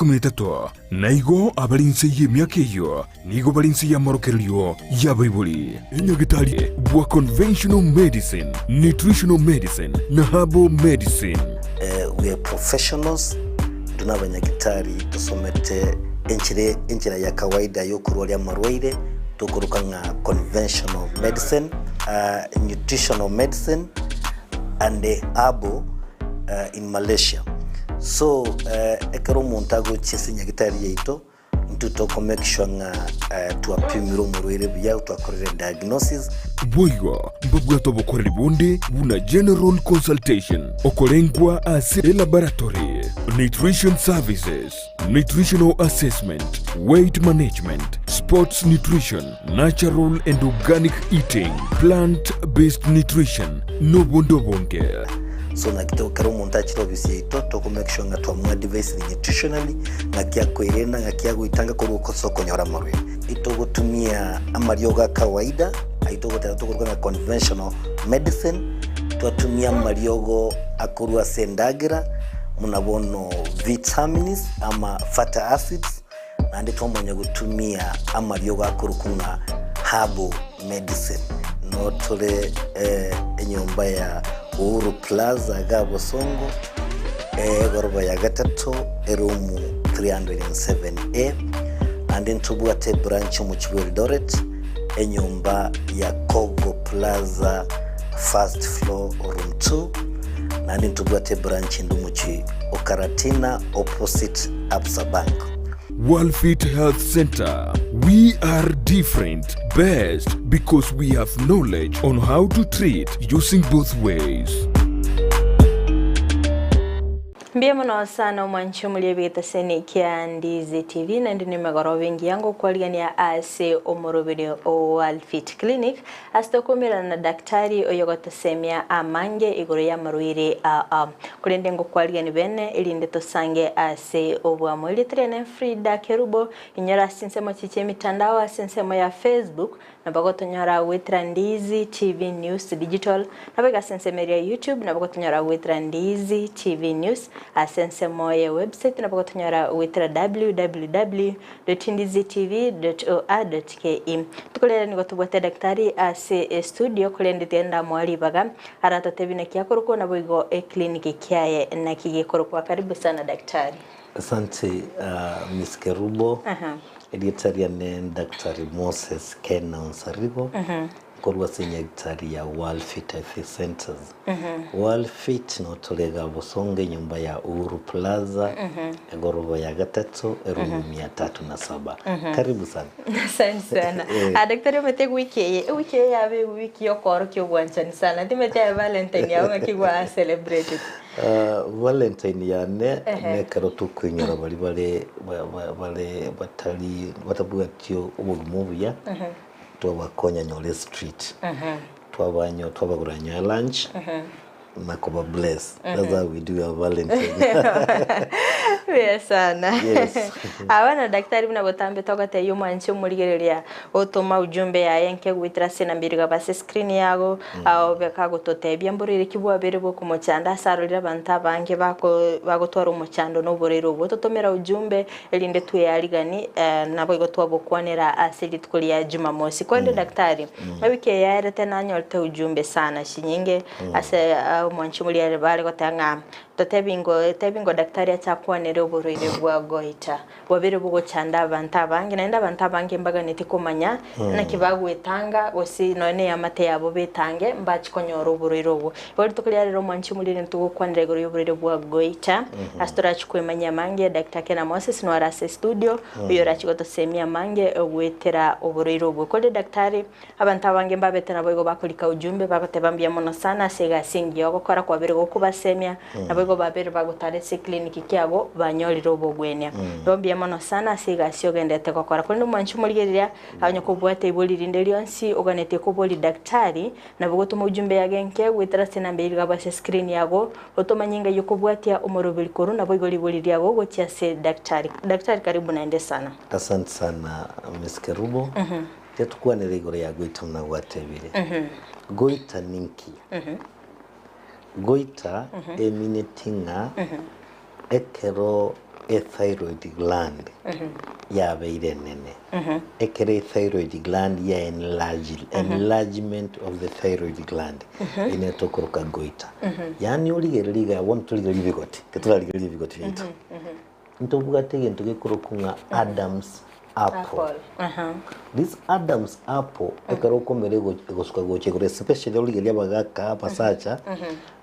13, na igo abare inse y'emiaka eyio nigo bare inse y'amorokererio y'abaibori. Enyagetari bwa Conventional Medicine, Nutritional Medicine na Herbal Medicine. We are professionals, intwe nabanyagitari tosomete enchera enchera ya kawaida yokorwaria amarwaire tokoroka ng'a conventional medicine, nutritional medicine and herbal in Malaysia. So ekero omonto agochia ase enyagitari yaito, intwe toko make sure ng'a twapimire omorwaire buya, twakorire diagnosis. Boigo mbabwate obokoreri bonde buna general consultation, okorengwa ase elaboratory, nutrition services, nutritional assessment, weight management, sports nutrition, natural and organic eating, plant based nutrition, nobonde obonge. So naki to ekero omonto achire ofisi yaito toko make sure ng'a twamoadvisire nutritionally ng'aki akoerenda ng'aki agoitanga korwa ase okonyora amarwaire. Itogotumia amariogo a kawaida ayio togoteba tokoruga ng'a conventional medicine, twatumia amariogo akorwa ase endagera buna bono vitamins ama fatty acids, Naende twamanya gotumia amariogo akorokwa ng'a herbal medicine. Noo tore enyomba ya Uhuru Plaza igaa Bosongo, egoroba ya gatato, eroom 307A. Naende ntobwate ebranch omochie bwa Eldoret, enyomba ya Kogo Plaza first floor room 2. Naende ntobwate ebranch ende omochie o Karatina opposite Absa Bank. Worldfit Health Centre, We are different, best because we have knowledge on how to treat using both ways. Mbuya mono sana omwanchi omoria bw'egetaseni kia Ndizi TV naende nemegoroba engiya ngokwarigania ase omoroberi o Worldfit Clinic Ase tokomerana na daktari oyogotosemia amange igoro y'amarwaire aa. Korende ngokwarigani bene, erinde tosange ase obwamo. Erieta riane Frida Kerubo, inyore ase chinsemo chie chi'emitandao ase ensemo ya Facebook, nabo gotonyora goetera Ndizi TV News Digital, naboigo ase ensemo eria ya YouTube nabo gotonyora goetera Ndizi TV News, ase ensemo ya website nabo gotonyora goetera www. Ndizitv.or.ke. Rituko riaye nigo tobwate daktari ase estudio korende tiga ndamoa ribaga aratotebi naki akorokwa naboigo eclinic kiaye naki gekorokwa. Karibu sana daktari. Asante Miss Kerubo, erieta riane Daktari Moses Kena Onsarigo, Korwa ase enyagitari ya World Fit Health Centers. World Fit notore iga Bosongo enyomba ya Uhuru Plaza, egoroba ya gatato, eroom mia tatu na saba. Karibu sana. Asante sana. Ah, daktari omanyete ewiki eye, ewiki eye yaba ewiki yokoorokia obwanchani sana. Timanyete aye Valentine yago ng'aki gwa celebrate. Ah, Valentine yane nekero tokoinyora baria bare ba- ba- bare batari batabwati obogima obuya. Twabakonya nyore street twabanyo twabagora nyoe lunch na koba bless that's how we do our valentine Buya sana. Yes. Aba na daktari buna botambe togotebia omwanchi omorigereria otoma ujumbe yaye nke goetera ase enamba eria igaba ase screen yago aobe kagototebia mborwaire ki bwabere bokomochanda ase arorire abanto abange bako bagotwara omochando na oborwaire obwo. Totomera ujumbe erinde twearigani naboigo twabokwanera ase rituko ria Jumamosi. Korende daktari, ewiki eye yaerete nanyorete ujumbe sana chinyinge ase omwanchi omoria are bare goteba ng'a totebi ngo tebi ngo daktari ache akwanere oborwaire bwa goita bwabeire bogochanda abanto abange naende abanto abange mbaganeti komanya naki bagwetanga gose nonya na eamate yabo betange mbachi konyora oborwaire obwo. Igo rituko ria rero omwanchi omoria rende togokwanera igoro y'oborwaire bwa goita ase torachi kwemanyia amange Doctor Kena Moses noyo are ase estudio oyo orachi gotosemia amange goetera oborwaire obwo. Korende daktari abanto abange mbabete naboigo bakorika ujumbe bagoteba mbuya mono sana ase egasi engiya ogokora kwabere gokobasemia naboigo babere bagotara ase eclinic kiabo banyorire obogwenia. Igo mbuya mono sana ase egasi ogenderete gokora. Korende omwanchi omorigereria onye kobwate ibori rinde rionsi oganetie koboria daktari Nabo gotoma ujumbe yage nke goetera ase enamba eyio rigabo ase screen yago, otomanye ng'ai okobwatia omoroberi korwa naboigo rigori riago gochia ase daktari. Daktari karibu naende sana. Asante sana Miss Kerubo. Tiga tokwanere igoro ya goita buna gwatebire. Goita ninki? Goita emineti ng'a ekero. Ethyroid gland yabeire enene. Ekero ethyroid gland ya enlarged, enlargement of the thyroid gland, eye nero tokoroka goiter. Yaani origererie iga bono torigererie ebigoti, titorarigereria ebigoti biaito. Ntobwate egento gekorokwa ng'a Adam's apple. Apple. Aha. This Adam's apple ekero okomera ego- egosuka gocha igoro especially origererie abagaka abasacha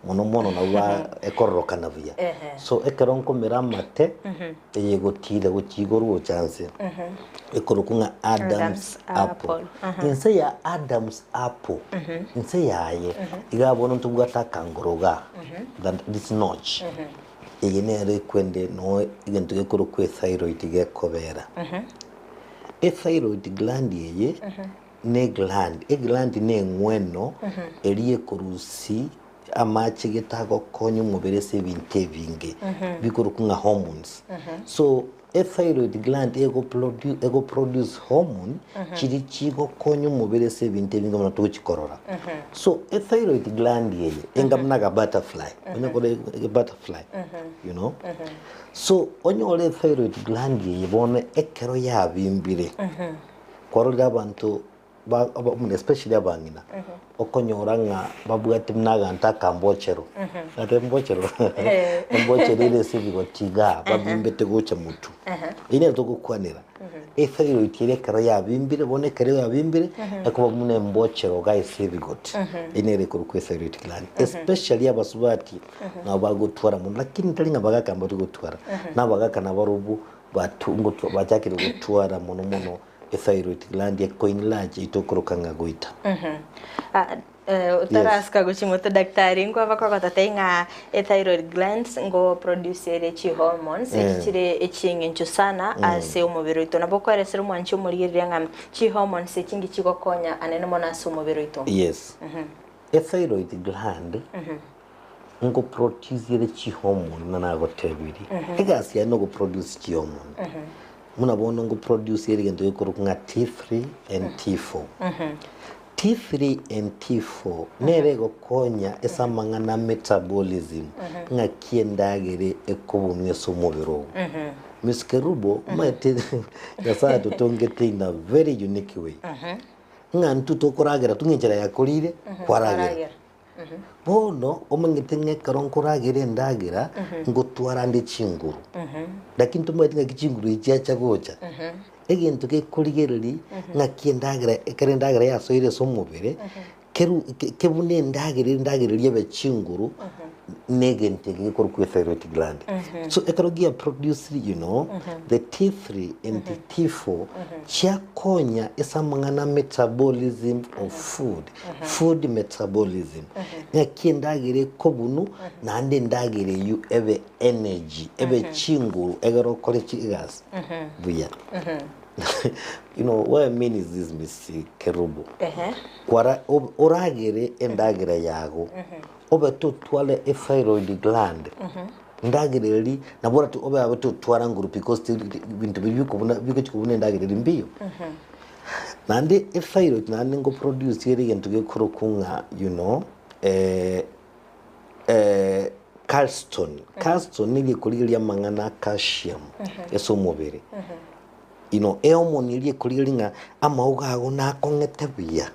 mono mono nabo ba ekororokana buya. Ehe. So ekero nkomera amate eye egotira gochia igoro gocha nse ekorokwa ng'a Adam's Adam's apple. apple. Aha. Inse ya Adam's apple inse yaye iga bono ntobwate akangoro igaa that this notch. Eye nero ekwende noo egento gekorokwa ethyroid gekobera. Ethyroid gland eye ne gland, egland ne eng'weno eria ekorusia amache gete agokonya omobere ase ebinto ebinge bikorokwa ng'a hormones. So ethyroid gland egoprodu egoproduce hormone chiria chigokonya omobere ase ebinto ebinge buna togochikorora. So ethyroid gland eye enga buna ga butterfly, onye kore e butterfly you know. So onyore ethyroid gland eye bono ekero yabimbire, kwarorire abanto ba aba buna especially abang'ina, okonyora ng'a babwate buna aganto akambochero, ate embochero embochero ere ase ebigoti igaa babimbete gocha motwe. Eyio nero togokwanera, ethyroid ere ekero yabimbire bono ekero yabimbire, ekoba buna embochero igaa ase ebigoti, eyio nere ekorokwa ethyroid gland. Especially abasubati nabo bagotwara mono, lakini tari ng'a bagaka mbari gotwara, na abagaka nabarobwo batu ngotwa bachakire gotwara mono mono. Ethyroid gland ekoenlarge etokoroka ng'a goita. Ah, eh, otarasika gochia moto daktari nkwaba kogototebia ng'a ethyroid glands ngo produce ere chihormones echi chire echieng'encho sana ase omobere oito. Nabo okoeresera omwanchi omorigereria ng'a chihormones echi nki chigokonya anene mono ase omobere oito. Yes. Ethyroid gland ngo produce ere chihormone buna nagotebirie. Egasi yaye nogoproduce chihormone. Buna bono ngo produce ere egento gekorokwa ng'a T3 and T4. T3 and T4 nere egokonya ase amang'ana a metabolism ng'aki endagera ekobunwa ase omobere ogo. Miss Kerubo, omanyete Nyasaye atotongete in a very unique way. Ng'a intwe tokoragera tu ng'a enchera yakorire kwaragera. Bono omanyete ng'a ekero nkoragera endagera, ngotwara nde chinguru, lakini tomanyeti ng'aki chinguru echi chiacha gocha. Egento gekorigereria ng'aki endagera ekero endagera yasoire ase omobere, keru ke kebuna endagera endagera eria ebe chinguru, na egento eke gekorokwa ethyroid gland. So ekero gia produced you know, the T3 and the T4, chiakonya ase amang'ana a metabolism of food. Food metabolism, ng'aki endagera ekobunu naende endagera eyio ebe energy, ebe chinguru egere okore chi egasi buya. You know what I mean is this Miss Kerubo, kwara ob- oragere endagera yago, obe totware ethyroid gland, endagera eria nabo orati obe abe totwara nguru because ti- ti- binto biria bikobuna bigochi kobuna endagera eria mbiyo. Naende ethyroid naende ngo produce ere egento gekorokwa ng'a you know calciton. Calciton nigo ekorigereria amang'ana a calcium ase omobere. You know, ehormone eria ekorigereria ng'a amauga ago nakong'ete buya,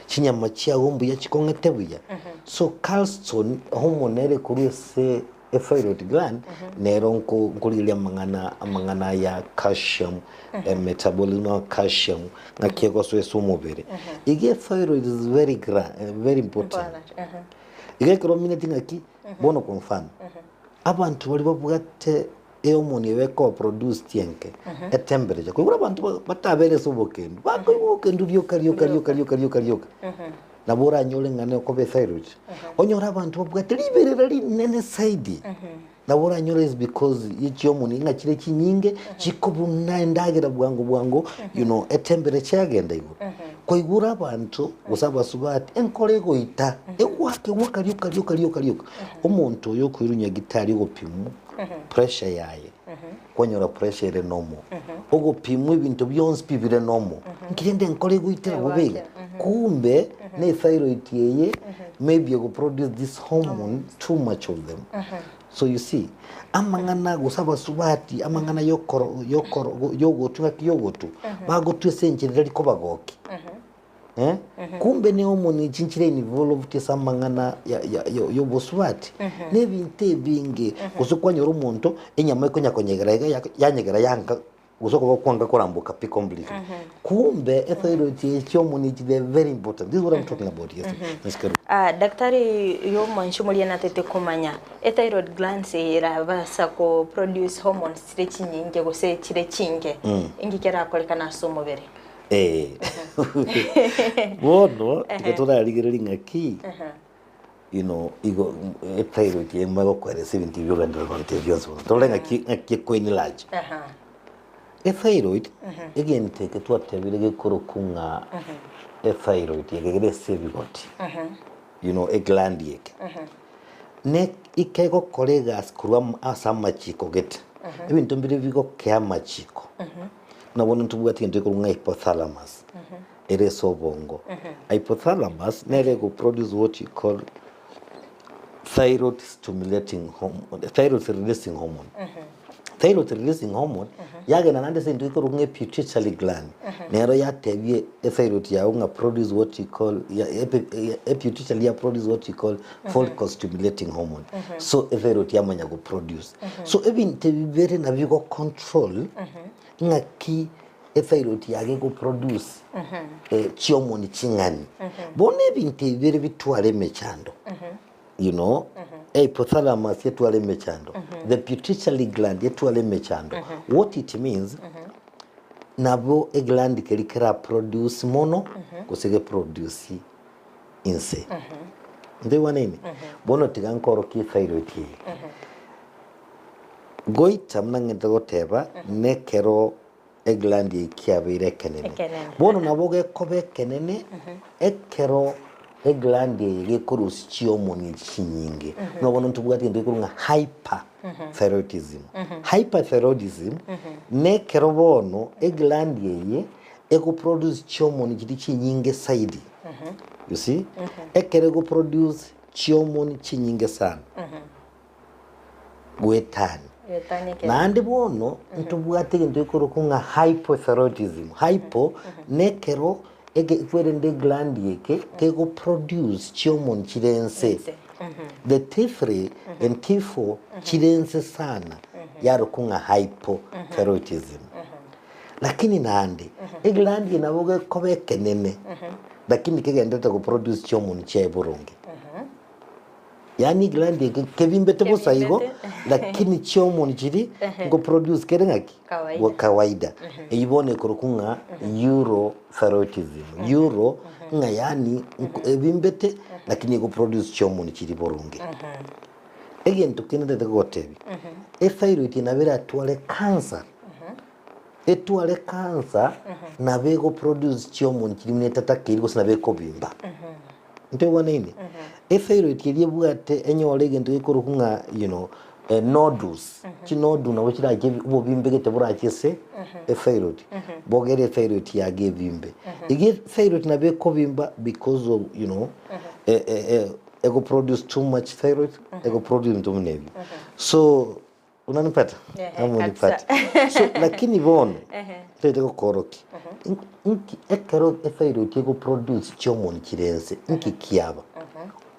chinyama chiago mbuya chikong'ete buya. So calciton hormone ere ekorwa ase Ethyroid gland nero nko nkorigereria amang'ana amang'ana aya calcium metabolism ya calcium ng'aki egosoa ase omobere. Iga ethyroid is very gra very important. Iga ekero omineti ng'aki bono kwa mfano, abanto baria babwate ehormone eye ekoba produced enke, etemperature, koigwa abanto ba batabere ase obokendu, bakoigwa obokendu rioka rioka rioka rioka rioka rioka. Nabo oranyore ng'a nokoba ethyroid. Onyore abanto babwate riberera rinene zaidi. Nabo oranyore is because ye chihormone ng'a chire chinyinge chikobuna endagera bwango bwango you know etemperature yagenda igoro. Kwaigure abanto gose abasubati enkoro egoita egwaka egwaka rioka rioka rioka rioka. Omonto oyo okoirwa nyagitari ogopimwa pressure yaye kwanyora pressure ere normal, ogopimwa ebinto bionsi pi bire normal, nki rende enkoro egoitera bobe iga? Kumbe ne thyroid eye maybe ego produce this hormone too much of them. So you see, amang'ana gose abasubati amang'ana yokoro yokoro yogotwa ng'aki yogotwa, bagotwa ase enchera etari kobagokia. Eh, kumbe ne omoni chinchire involved ase amang'ana ya ya ya yobosubati, na ebinto ebinge, gose kwanyora omonto enyama ekonya konyegera iga ya yanyegera yanga gose okoba kwanga koramboka pi completely. Kumbe ethyroid eye chiomoni echi they are very important. This is what I'm talking about yes. Nashukuru. Ah, daktari oyo omwanchi omoria natete komanya ethyroid glands eye erabasa ko produce hormones chire chinyinge gose chire chinke inki kerakorekana ase omobere? Eh. Bono tiga torarigereria ng'aki you know igo ethyroid eye nigo egokoeresa ebinto ebio ogenderere gontebia bionsi bono. Torore ng'aki ng'aki ekoenlarge. Ethyroid, egento eke twatebire gekorokwa ng'a ethyroid eke kere ase ebigoti, you know egland eke, ne ekegokora egasi korwa amo ase amachiko gete. Ebinto mbire bigokea amachiko. Buna bono ntobwate egento gekorokwa ng'a hypothalamus, ere ase obongo. Hypothalamus nere egoproduce what you call thyroid stimulating hormone, thyroid releasing hormone. Thyroid releasing hormone yagenda naende ase egento gekorokwa ng'a pituitary gland, nero yatebia ethyroid yago ng'a produce what you call ya epi pituitary ya produce what you call follicle stimulating hormone. So ethyroid yamanya go produce. So ebinto ebi bibere nabio bigo control ng'aki ethyroid yago ego produce chihormone ching'ani. Bono ebinto ebi bibere bitware emechando. You know, hypothalamus etware emechando, the pituitary gland etware emechando. What it means, nabo egland keria kera produce mono gose ge produce inse. Ntoigwanaine? Bono tiga nkorokie ethyroid eye. Goita buna ng'ente goteba, nekero Egland eye kiabeire ekenene. Ekenene. Bono nabo gekoba ekenene ekero egland eye gekorusia chihormone echi chinyinge. Buna bono ntobwate egento gekorwa ng'a hyperthyroidism. Hyperthyroidism nekero bono egland eye egoproduce chihormone chiria chinyinge zaidi. You see? Ekero egoproduce chihormone chinyinge sana. Goetania. Goetania ekero. Naende bono ntobwate egento gekorokwa ng'a hypothyroidism. Hypo nekero ege kwerende egland eke kegoproduce chihormone chire nse. Nse. The T3 and T4 chire nse sana yarokwa ng'a hypothyroidism. Lakini naende egland eye nabo gekoba ekenene lakini kegenderete goproduce chihormone chiaye boronge. Yaani gland eke kebimbete bosa igo Kebimbete. lakini chihormone chiri ngoproduce kere ng'aki Kawaida. Bo- kawaida eywo bono ekorokwa ng'a urothyroidism uro ng'a yaani nko- ebimbete lakini egoproduce chihormone chiri boronge. Egento kende ntagete kogotebia, ethyroid nabo eratware cancer etware cancer nabo egoproduce chihormone chiri buna etatakeiri gose nabo ekobimba. Ntoigwanaine? Ethyroid eria ebwate enyore egento gekorokwa ng'a you know, eh, nodules. Chinodu nabo chirache obobimbe gete borache ase ethyroid. Bogere ethyroid yago ebimbe. Iga ethyroid nabo ekobimba because of you know, eh, eh, eh, egoproduce too much thyroid, egoproduce ebinto buna ebio. So Unanipata? Ehe, Ama kabisa. unipate? So, lakini bono Ehe. ntaete gokorokia nki ekero ethyroid egoproduce chihormone chire ense nki kiaba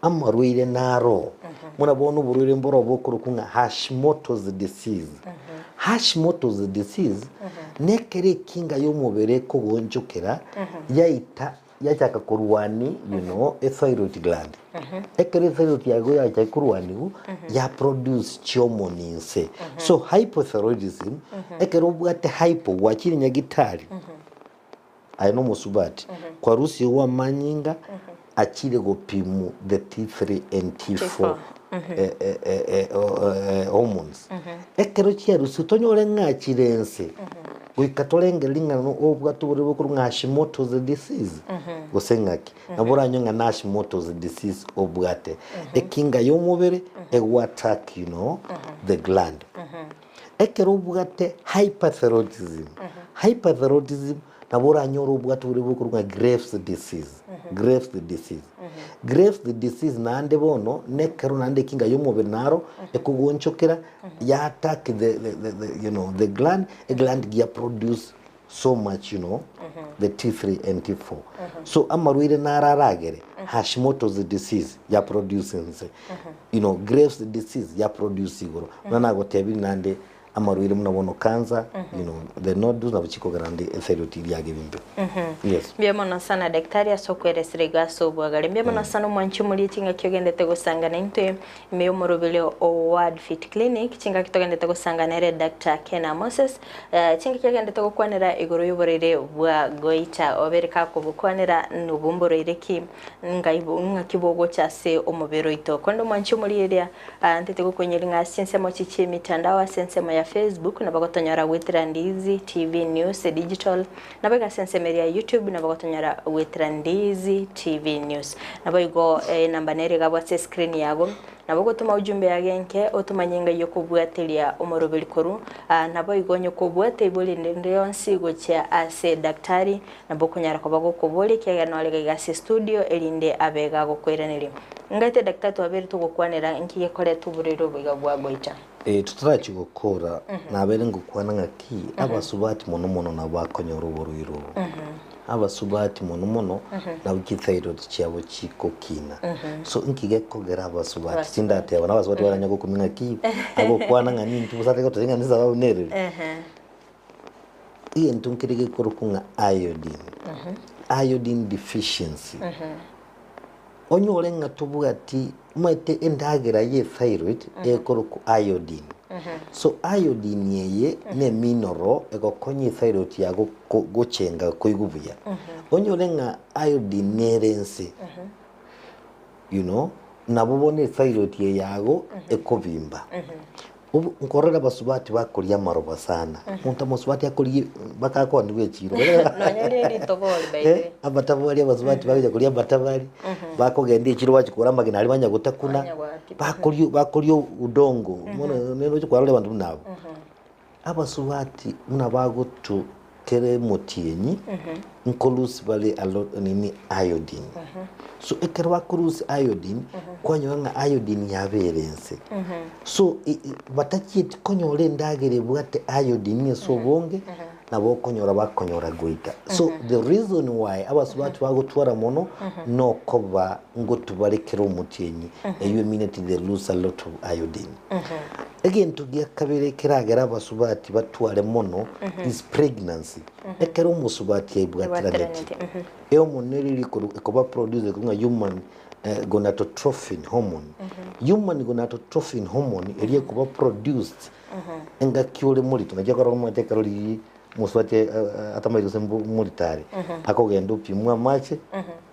amarwaire naro buna bono oborwaire mboro bokorokwa ng'a Hashimoto's disease Hashimoto's disease nekero ekinga yomobere ekogoonchokera yaita Yachaka korwani you know ethyroid gland. Ekero ethyroid yago yachaka korwaniwu ya produce chihormone inse. So hypothyroidism ekero obwate hypo gwachire nyagitari aye na omosubati kwarusiwa amanyinga achire gopimu the T3 and T4 eh, eh, eh, eh, oh, eh, hormones. Ekero chiarusiwe tonyore ng'a chire inse. Goika torengererie ng'a obwate oborwaire bokorwa ng'a Hashimoto's disease gose ng'aki. Nabo oranywe ng'a na Hashimoto's disease obwate. Ekinga y'omobere ego attack you know the gland. Ekero obwate hyperthyroidism, hyperthyroidism nabo oranyore obwate oborwaire bokorwa ng'a Graves disease, Graves disease. Graves disease naende bono nekero naende ekinga ya omobere naro ekogoonchokera ya attack the, the, the, the, you know, the gland, egland ya produce so much you know, the T3 and T4. So amarwaire naro aragere Hashimoto's disease ya produce nse, you know, Graves disease ya produce igoro. Buna nagotebirie naende Amarwaire buna bono cancer, you know, the nodules nabo chikogera naende ethyroid riaga ebimbe. Yes. Mbuya mono sana daktari ase okweresera igo ase obwagare. Mbuya mono sana omwanchi omorie chingaki ogendete gosanga naintwe ime y'omoroberi o Word Fit Clinic chingaki togendete gosanga nere Doctor Kena Moses eh, chingaki agendete gokwanera igoro y'oborwaire bwa goita obere kakobokwanera nobwo mborwaire ki ngai ng'aki bogocha ase omobere oito. Korende omwanchi omorie eria Ntete gokoinyoria ng'a ase chinsemo chi chi'emitandao ase ensemo ya Facebook nabo gotonyora goetera Ndizi TV News Digital, naboigo ase ensemo eria ya YouTube nabo gotonyora goetera Ndizi TV News. Naboigo enamba nere iga abwo ase escreen yago, nabo ogotoma ujumbe yago enke otomanye ng'ai okobwateria omoroberi korwa, naboigo onye kobwate ibori rinde rionsi gochia ase daktari nabo okonyara koba gokoboria ekiagera nore iga iga ase estudio erinde abe iga agokoiraneria. Ngaete daktari twabeire togokwanera inki gekoreta oborwaire obo iga bwa goita. Eh, totarachia gokora, nabeire ngokwana ng'aki, abasubati mono mono nabo bakonyora oborwaire obo. Abasubati mono mono nabo chithyroid chiabo chigokina. So inki gekogera abasubati, tindateba na abasubati baranya gokumia ng'aki, agokwana ng'a nintwe bosa tari ng'a nesababu nereri. Egento nkere gekorokwa ng'a iodine, iodine deficiency. Onyore ng'a tobwati omanyete endagera ye thyroid ekorokwa iodine. So iodine eye ne mineral egokonya ethyroid yago ko- gochenga koigwa buya. Onyore ng'a iodine nere ense, you know, nabo bono ethyroid eye yago ekobimba. Obo nkorora abasubati bakoria amaroba sana. Omonto omosubati akoria mpaka akoonigwa echiro. Nonya riria ritobori by the way. Eh, amatabori abasubati bagocha koria amatabari, bakogenda echiro bachia kogora amagena aria banya gotakuna, Banya goati. bakoria bakoria udongo, bono nere oche kwarora abanto buna abwo. Abasubati buna bagotu kera emotienyi, nkorusia bare a lot nini iodine. So ekero bakorusia iodine, kwanyora ng'a iodine yabeire ense. So i- i- batachieti konyora endagera ebwate iodine ase obonge, nabo okonyora bakonyora goita. So the reason why abasubati bagotwara mono, nokoba ngotubare kera omotienyi, eywo emineti they lose a lot of iodine. Egento gia kabere keragere abasubati batware mono is pregnancy. Ekero omosubati aibwateranetie, Aibwateranetie, ehormone eria erikoru ekoba produced ekorwa ng'a human gonadotrophin hormone. Human gonadotrophin hormone eria ekoba produced engaki ore morito, naki okora omanyete ekero riria Omosubati atamaeti gose morito are, akogenda opimwe amache,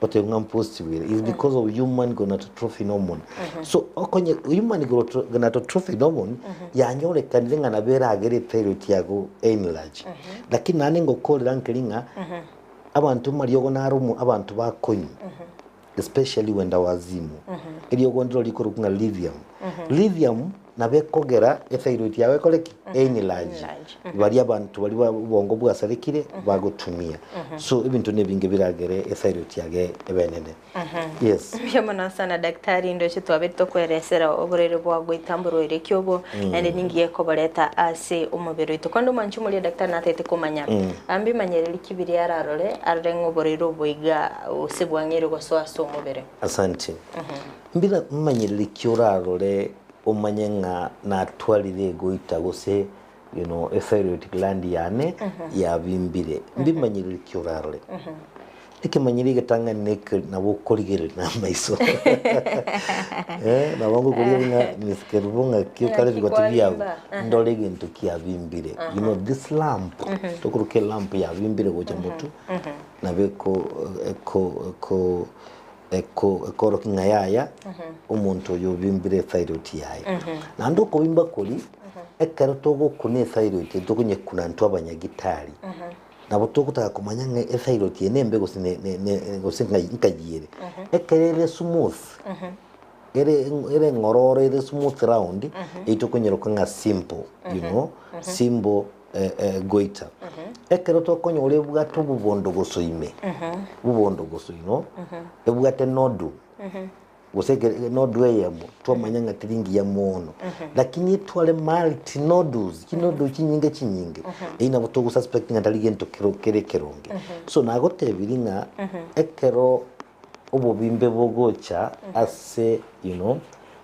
otebwe ng'a mpositive ere. Is because of human gonadotrophin hormone. So okonye human gonadotrophin hormone yanyorekanire ng'a nabo eragere ethyroid yago enlarge. Lakini naende ngokorera nkeri ng'a abanto mariogo naro omo abanto bakonywa especially wenda wazimu, eriogo ndiro rikorokwa ng'a lithium. Lithium nabo ekogera ethyroid yago ekore ki? Enlarge. Enlarge. Baria abanto baria ba obongo bwasarekire bagotumia. So ebinto nebinge biragere ethyroid yage ebe enene. Yes. Mbuya mono sana daktari ndoche twabeire tokweresera oborwaire bwa goita mborwaire ki obo naende ninki gekoboreta ase omobere oito. Korende omwanchi omoria daktari natagete komanya mbimanyereri ki biria ararore arore ng'a oborwaire obo iga gose bwang'eire gosoa ase omobere. Asante. Mbira mmanyereri ki orarore omanye ng'a natwarire egoita gose you know, ethyroid gland yane yabimbire. Mbimanyereri ki orarore? Ekemanyereri egetang'ani neke nabo okorigereria na amaiso. Eh, nabo ngokorigereria ng'a Miss Kerubo ng'aki okare Ng'aki bigoti biago, kwabimba. ndore egento kiabimbire. You know, this lump, tokoroka elump yabimbire gocha motwe, nabo eko eko eko eko ekorokia ng'a yaya, omonto oyo obimbire ethyroid yaye. Naende okobimba koria, ekero togokuna ethyroid eye tokonyekuna intwe abanyagitari, nabo togotaka komanya ng'a ethyroid eye nembe gose ne ne ne gose ng'ai nkayi ere. Ekero ere smooth, ere ere eng'ororo ere smooth round, eywo tokonyeroka ng'a simple, you know, simple goita. Ekero tokonyora ebwate obobondogoso ime, obobondogoso you know, ebwate nodule. Gose ekere nodule eyemo, twamanya ng'a teri ngiya mono. Lakini etware multi nodules, chinodule chinyinge chinyinge, eyio nabo togosuspect ng'a tari gento kero kere ekeronge. So nagotebirie ng'a ekero obobimbe bogocha ase you know,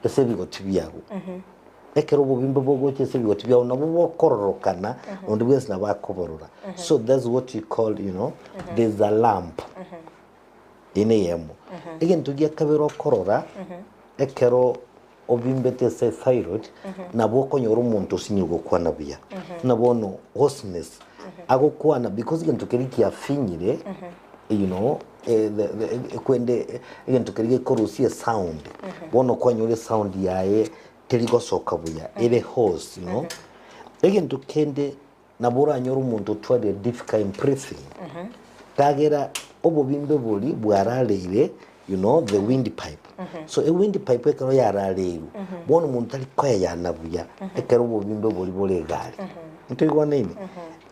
ase ebigoti biago, ekero obobimbe bogocha ase ebigoti biago nabo bokororokana onde bwensi nabo akoborora. So that's what you call you know, there's a lump. Eye neyemo. Egento gia kabere okorora, ekero obimbete ase thyroid, nabo okonyora omonto osinyire gokwana buya. Buna bono hoarseness, agokwana because egento keria kiafinyire, you know, eh, the- the- kwende egento keria gekorusia esound, bono kwanyora esound yaye teri gosoka buya, ere hoarse, you know. Egento kende Nabo oranyore omonto otwarire difficult in breathing, kagera obobimbe boria bwarareire you know the wind pipe. So e wind pipe ekero yarareirwe, bono omonto tari koeyana buya ekero obobimbe boria bore egari. Ntoigwanaine?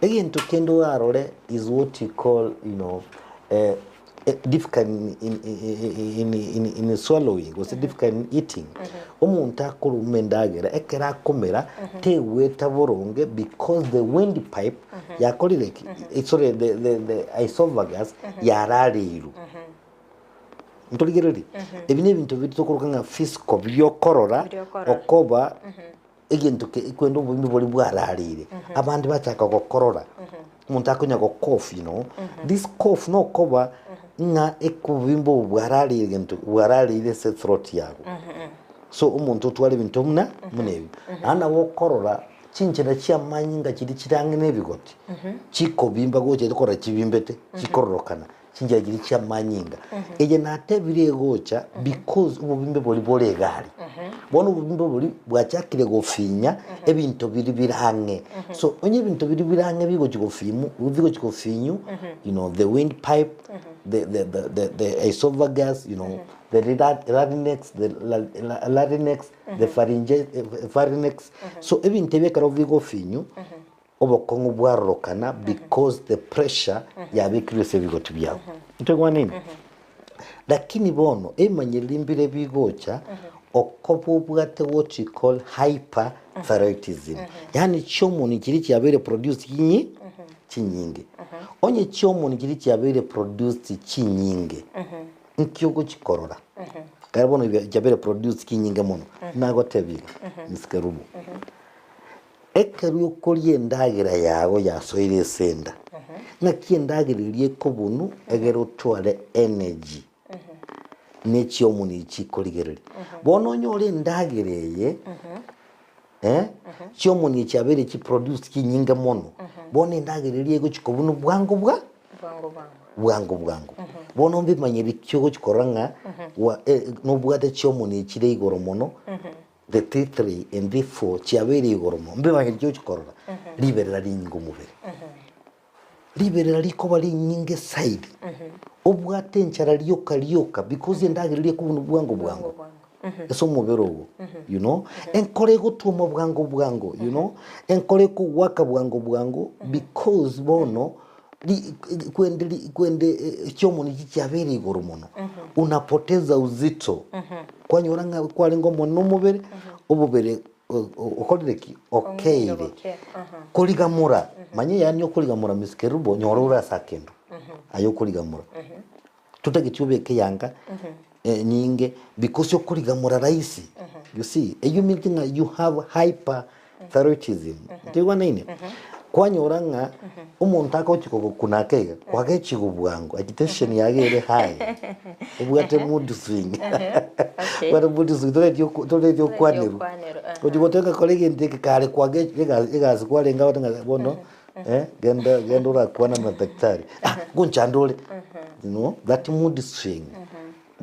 Egento kende orarore is what you call you know eh, difficult in, in, in, in, in swallowing gose difficult in eating omonto akoruma endagera ekero akomera tegweta boronge because the wind pipe yakorire ki Eh, sorry the, the, the esophagus yarareirwe ntorigererie ebi na ebinto biri tokoroka ng'a physical biokorora Biokorora. okoba egento ke kwenda oboime boria bwarareire, abande bachaka gokorora, omonto akonya go cough you know, this cough nokoba ng'a ekobimba obo bwarareire gento bwarareire ase throat yago. So omonto otware ebinto buna buna ebio. Naende nabo okorora chinchera chia amanyinga chiria chire ang'e na ebigoti, chikobimba gocha okorora chibimbete, chikororokana. Chinchera chiria chi'amanyinga. Eye natebire egocha because obobimbe boria bore egari. Bono obobimbe boria bwachakire gofinya ebinto biria bire ang'e. So onye ebinto biria bire ang'e bigochi gofimu bigochi gofinyu, you know, the wind pipe, the the the the the esophagus, you know, the larynx, the larynx, the pharynge pharynx. So ebinto ebi ekero bigofinyu. Obokong'u bwarorokana because the pressure yabekirwe ase ebigoti biabo. Ntoigwanene? Lakini bono ebimanyereri mbire bigocha okoba obwate what we call hyperthyroidism. Yaani chihormone chiria chiabeire produced chinyi chinyinge. Onye chihormone chiria chiabeire produced chinyinge, nki ogochikorora? Ekero bono chiabeire produced chinyinge mono, nagotebia iga, Miss Kerubo. Ekero okoria endagera yago yasoire ase enda, ng'aki endagera eria ekobunu egere otware energy ne chiomoni echi chikorigereria. Bono onyore endagera eye eh, chiomoni echi chiabeire chiproduced chinyinge mono, bono endagera eria egochi kobunu bwango bwa Bwango bwango. bwango bwango. Bono mbimanyeri ki ogochi korora ng'a wa nobwate chiomoni echi chire igoro mono. The T3 and T4 chiabeire igoro mono, mbimanyeti chiochi korora, riberera rinyinge omobere. Riberera rikoba rinyinge zaidi, obwate enchara rioka rioka because endagera eria ekobuna bwango bwango ase omobere ogo, you know, enkoro egotwoma bwango bwango, you know, enkoro ekogwaka bwango bwango because bono ri kwende ri kwende chiomoni echi chiabeire igoro mono, unapoteza uzito. Kwanyora ng'a kwarenge omonene omobere, obobere okorire ki? Okeire. Korigamora, manya yaani okorigamora Miss Kerubo, nyora ore ase akendo, aye okorigamora. Totageti obeke eyanga enyinge because okorigamora rahisi, you see, eyio means ng'a you have hyper thyroidism, ntoigwanaine? Kwanyora ng'a omonto agochi kogokuna ake iga, kwagechigwa bwango, agitation yago ere high, obwate mood swing, obwate mood swing toreti oko toreti okwanerwa, ochi gotoka kora egento eke kare kwage egasi egasi kwarenge abande ng'a bono genda genda orakwana na daktari, ah ngonchande ore, you know that mood swing.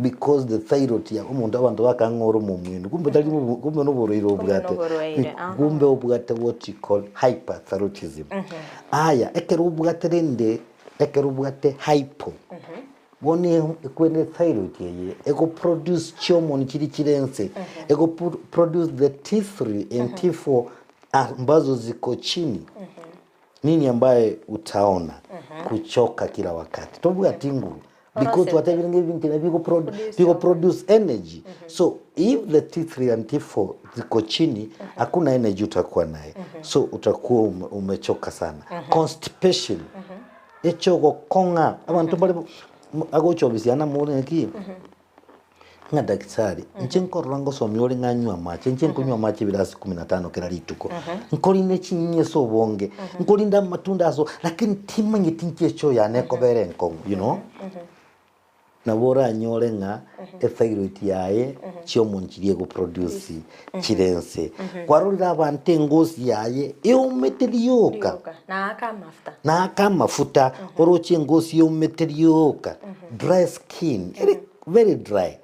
Because the thyroid ya omonto abanto bakang'a ore omomwenu kumbe tari mobu kumbe noborwaire Kumbe obwate noborwaire, aha. kumbe obwate what you call hyperthyroidism aya ekero obwate rende ekero obwate hypo bono ekwene thyroid eye ego produce chihormone chiria chire ense ego produce the T3 and T4 ambazo ziko chini nini ambaye utaona kuchoka kila wakati tobwati nguru. Because Orosete. twatebire ng'a ebinto ebi bigo pro- Produce bigo produce energy. So if the T3 and T4 ziko chini, hakuna energy utakuwa naye. So utakuwa ume, umechoka sana. Constipation. Echogokong'a abanto bare agocha obisi yane amore ng'aki ng'a daktari inche nkorora ngosomia ore ng'a nywe amache inche nkonywa amache ebirasi kumi na tano kera rituko nkorinde chinyinyi ase obonge nkorinde amatunda ase lakini timanyeti nki echoo yane ekobera enkong'u you know nabo oranyore ng'a ethyroid yaye chihormone chiria egoproduce chire nse kwarorire abanto engosi yaye eomete rioka Rioka. Naaka amafuta. naaka amafuta oroche engosi eomete rioka dry skin ere very dry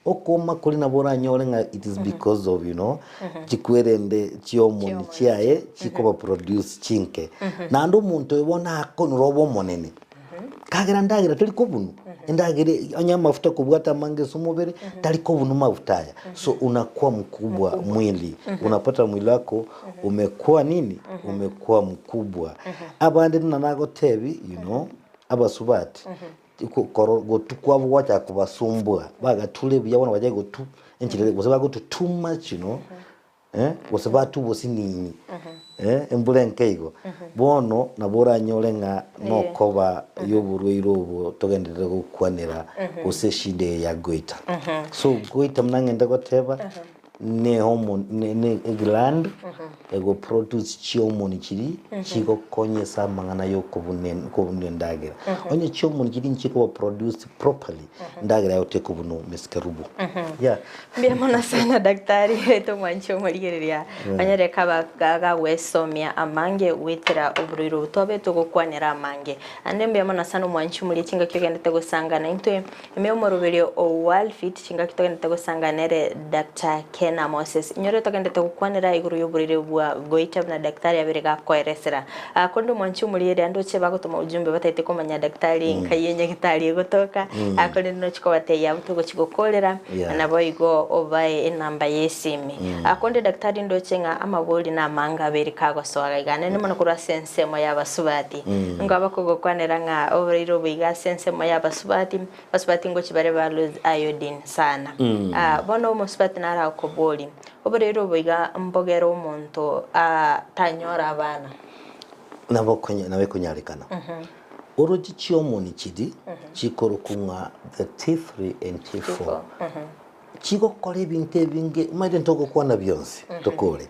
okoma koria nabo oranyore ng'a it is because of you know chikwerende chihormone chiaye chikoba produce chinke naende omonto oyo bono akonora obe omonene kagera ndagera tari kobunwa endagera onye amafuta kobwata amange ase omobere tari kobunwa mafuta aya so unakuwa mkubwa mwili unapata mwili wako umekuwa nini umekuwa mkubwa abande buna nagotebi you know abasubati koro gotu kwabo gwachaka kobasumbua bagature buya bono bachake gotu enchera gose bagotu too much you know eh, gose batwa obosinini eh, embura enke igo bono nabo oranyore ng'a nokoba yoborwaire obo togenderere gokwanera gose eshida eye ya goita. So goita buna ng'ende goteba ne hormone ne ne egland egoproduce chihormone chiria chigokonya ase amang'ana ya okobuna kobuna endagera. Onye chihormone chiria nchikoba produced properly, endagera yago tekobunwa Miss Kerubo. Yeah. Mbuya mono sana daktari oito omwanchi omorigereria onyare kaba gagwesomia amange goetera oborwaire obo twabe togokwanera amange. Ande mbuya mono sana omwanchi omoria chingaki ogendete gosangana intwe ime omoroberio o Worldfit chingaki togendete gosangana ere Doctor Kena Moses. Inyore togendete gokwanera igoro y'oborwaire bwa goita buna daktari abere gakoeresera. Ah, korende omwanchi omoria ere ande oche bagotoma ujumbe bataete komanya daktari nkai enyagetari egotoka, ah, korende nochi kobatebia abwo togochi gokorera, Yeah. naboigo obae enamba y'esimi. Ah, korende daktari ndoche ng'a amabori namange abere kagosoa iga naende mono korwa ase ensemo y'abasubati. Nigo abakogokwanera ng'a oboraire obo iga ase ensemo y'abasubati, abasubati ngochi bare ba lose iodine sana. Ah, bono omosubati narakoborie, Oboreiri obo iga mbogere omonto tanyore abana. Nabo konya nabo ekonyarekana. Oroche chihormone chiria chikorokwa ng'a the T3 and T4 chigokora ebinto ebinge omanyete ntogokwana bionsi tokore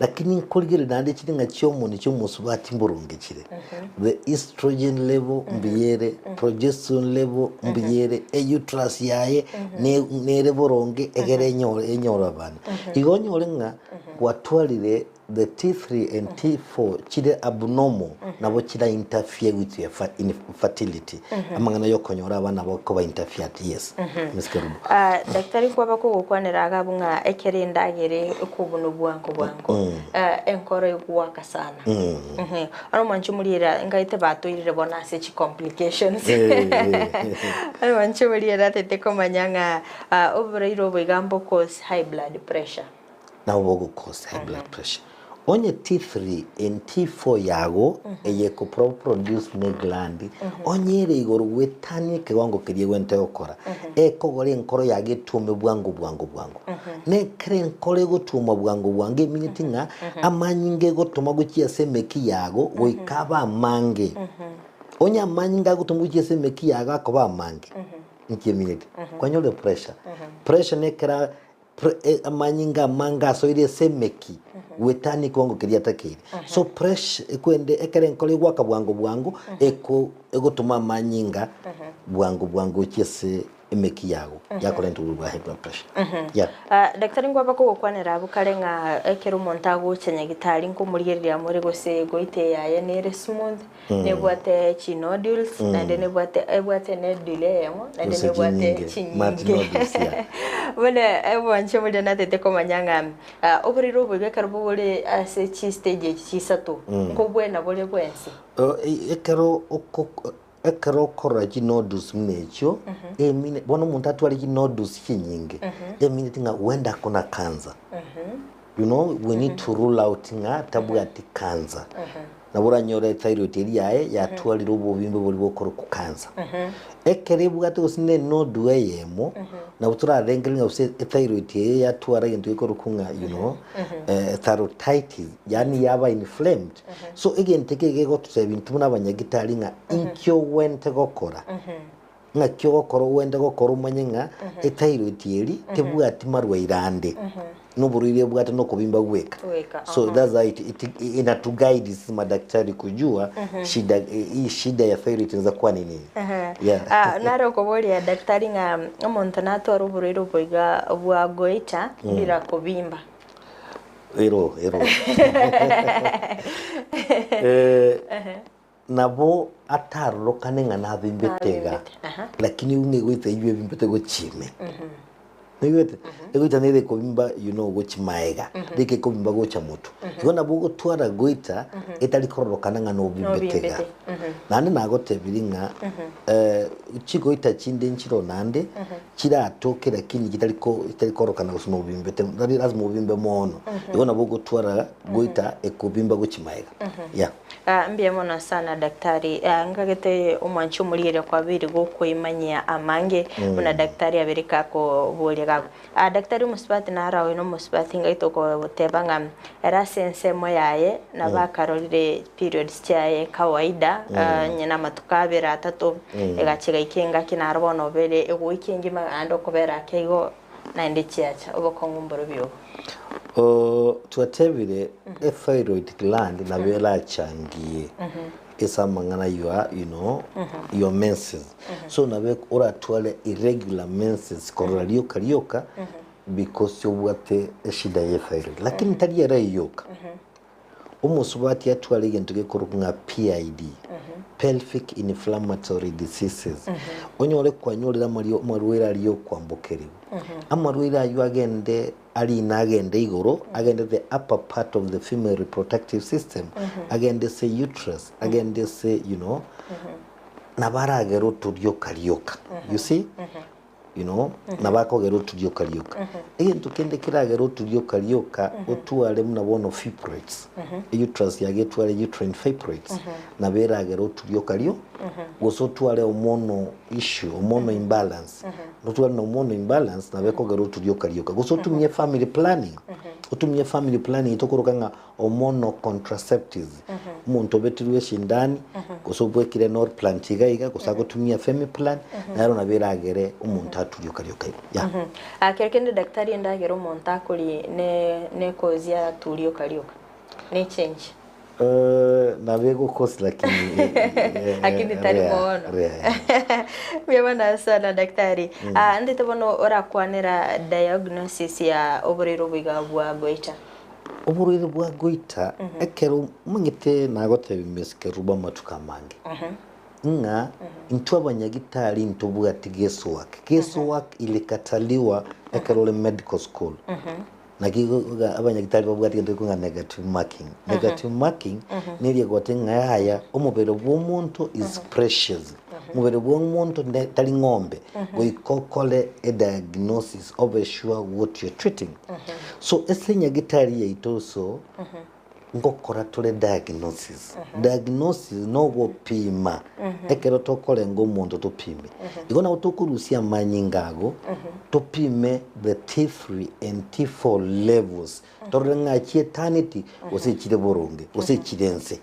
lakini nkorigereria naende chire ng'a chihormone chia omosubati mboronge chire the estrogen level mbuya ere progesterone level mbuya ere euterus yaye ne nere boronge egere enyore enyore abana. Igo onyore ng'a gwatwarire the T3 and T4 chire abnormal nabo chira interfere with your fa infertility amang'ana ya okonyora abana nabo akoba interfered yes Miss Kerubo. Ah, daktari nkwaba kogokwanera iga abwo ng'a ekero endagera ekobunwa bwango bwango, enkoro egwaka sana. Ehe, bono mwanche omoriere ngaete batoire bono ase chi complications. Bono mwanche omoriere atete komanya ng'a ah, oboraire obo iga mbo cause high blood pressure. Nabo bogo cause high blood pressure. Onye T3 and T4 yago eye eko produce ne gland, onye ere igoro goetania ekewango keria egwenerete gokora, ekogora enkoro yago etuome bwango bwango bwango. Nekero enkoro egotuoma bwango bwango emineti ng'a amanyinga egotoma gochia ase emeki yago goika abe amange. Onye amanyinga agotoma gochia ase emeki yago akoba amange, inki emineti? Kwanyorire pressure. Pressure nekera pre amanyinga amange asoire ase emeki goetania ekiwango keria atakeire. So pressure ekwende ekero enkoro egoaka bwango bwango eko egotoma amanyinga bwango bwango gochia ase emeki yago yakorenta oborwaire bwa high blood pressure. Yeah. Ah, daktari nkwaba kogokwanera abwo kare ng'a ekero omonto agocha nyagitari nkomorigereria amore gose goita eyaye nere smooth, nebwate chinodules, naende nebwate ebwate enodule eyemo, naende Gose nebwate chinyinge, chinyinge. multinodules, yeah. Bono obwanche boria natete komanya ng'a ah, oborwaire obo iga ekero bore ase chistage echi chisato, nkobwena bore bwensi? Ekero oko Ekero okorora chinodules buna echio, emine bono omonto atware chinodules chinyinge, emineti ng'a huenda akona cancer. You know, we need to rule out ng'a tabwati cancer. Nabo oranyore ethyroid eria yaye yatwarire obobimbe boria bokorokwa cancer. Ekero ebwate gose ne enodule eyemo, nabo torarengereria ng'a gose ethyroid eye yatwara egento gekorokwa ng'a you know, thyroiditis, yaani yaba inflamed. So egento eke gegototebia intwe buna abanyagitari ng'a inki ogwente gokora, ng'aki ogokora ogwente gokora omanye ng'a ethyroid eri tebwati marwaire ande, noborwaire ebwate nokobimba gweka. Gweka, So that's why it, it, inatuguide sisi madaktari kujua shida hii shida ya thyroid inaweza kuwa ni nini. Yeah. Ah, nare okoboria daktari ng'a omonto natware oborwaire obo iga bwa goita bila kobimba. Ero, ero. Eh, nabo atarorokane ng'a nabimbete iga, Nabimbete, aha. lakini ng'a egoita eywo ebimbete gochia ime. Noigwete? Egoita nere ekobimba you know gochia maega, rika ekobimba gocha motwe. Igo nabo ogotwara goita etari kororokana ng'a nobimbete iga. Nobimbete, mhm. Naende nagotebirie ng'a chigoita chinde nchiroo naende, chiratoke lakini chitari ko chitari kororokana gose nobimbete, tari lasima obimbe mono. Igo nabo ogotwara goita ekobimba gochia maega, yeah. Ah, mbuya mono sana daktari. Ah, ngagete omwanchi omorigereria kwabeire gokoimanyia amange buna daktari abeire kakoboria gago. Ah, daktari omosubati naro aye nomosubati ngagete okoteba ng'a ere ase ensemo yaye nabo akarorire periods chiaye kawaida ah, onye na amatuko abere atato egacha egaika engaki naro bono obere egoika engima naende okobera ake igo naende chiacha obokong'u mborobio obo. Oo, twatebire ethyroid gland nabo erachangie ase amang'ana your you know your menses so nabo oratware irregular menses korora rioka rioka because obwate eshida ya ethyroid lakini tari ere yoka. Omosubati atware egento gekorokwa ng'a PID, pelvic inflammatory diseases, onyore kwanyorire amario amarwaire aria okwambokerigwa. Amarwaire aywo agende arine agende igoro, agende the upper part of the female reproductive system, agende ase uterus, agende ase you know, nabo aragere otorioka rioka, you see? You know, nabo akogera oturioka rioka. Egento kende keragere oturioka rioka otware buna bono fibroids, uterus yago etware uterine fibroids, nabo eragere oturioka rio, gose otware hormonal issue, hormonal imbalance, otware na hormonal imbalance nabo ekogera oturioka rioka. Gose otumie family planning, otumie family planning tokoroka ng'a Hormonal contraceptives, omonto obetirwe esindani, gose obwekire Norplant iga iga, gose agotumia Femiplan, nero nabo eragere omonto aturioka rioka igo. Yeah. Ah, kero kende daktari endagera omonto akoria ne ne cause aturioka rioka, ne change. Eh, nabo egocause lakini Lakini tari rare, mono. rare, yeah. Mbuya mono sana daktari. Ah, ndete bono orakwanera diagnosis ya oborwaire obo iga bwa goiter. Oborwaire bwa goita ekero omanyete nagotebia Miss Kerubo amatuko amange, ng'a intwe abanyagitari ntobwati guesswork. Guesswork ilikataliwa ekero ore medical school. Naki igo abanyagitari babwate egento gekong'a negative marking. Negative marking neria egoteba ng'a yaya omobere bwa omonto is precious. Omobere bwa omonto ne tari ng'ombe goika okore ediagnosis obe sure what you're treating. So ase enyagitari yaito so ngokora tore diagnosis. Diagnosis nogopima ekero tokorenga omonto topime. Igo nabo tokorusia amanyinga ago topime the T3 and T4 levels torore ng'a chietaneti gose echire boronge gose echire nse.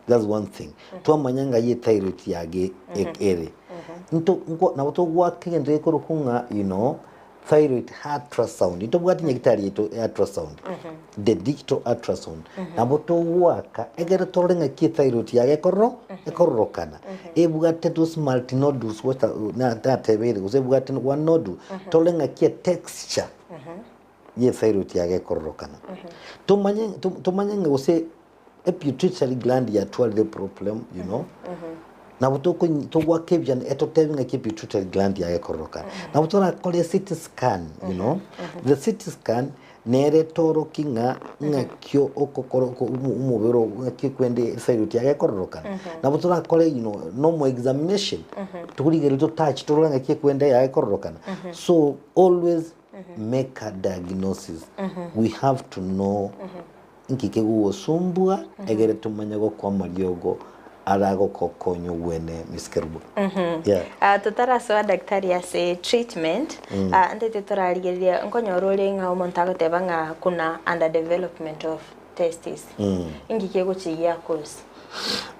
That's one thing. Twamanya ng'a ye thyroid yage ere. Nto nabo togoaka egento gekorokwa ng'a you know Thyroid ultrasound, ntobwate nyagitari yaito ya ultrasound, the digital ultrasound, nabo togoaka egere torore ng'aki ethyroid yago ekororo ekororokana, ebwate those multinodules gose natebeire gose ebwate one nodule, torore ng'aki etexture ya ethyroid yago ekororokana. Tomanye tomanye ng'a gose epituitary gland yatwarire problem you know nabo toko togoaka ebichani etotebi ng'aki epituitary gland yaye ekororokana nabo torakore CT scan you know the CT scan nere etoroki ng'a ng'aki okokora oko omobere ogo ng'aki okwende thyroid yaye ekororokana nabo torakore you know normal examination torigereria totouch torore ng'aki ekwende yaye ekororokana so always make a diagnosis we have to know. Inki kegogosumbua egere tomanye gokoa amariogo aragokokonya ogwene Miss Kerubo? Yeah. Ah, totarasoa daktari ase treatment, ah, ntete torarigereria nkonyora ore ng'a omonto agoteba ng'a kuna underdevelopment of testes. Inki kegochia gia cause?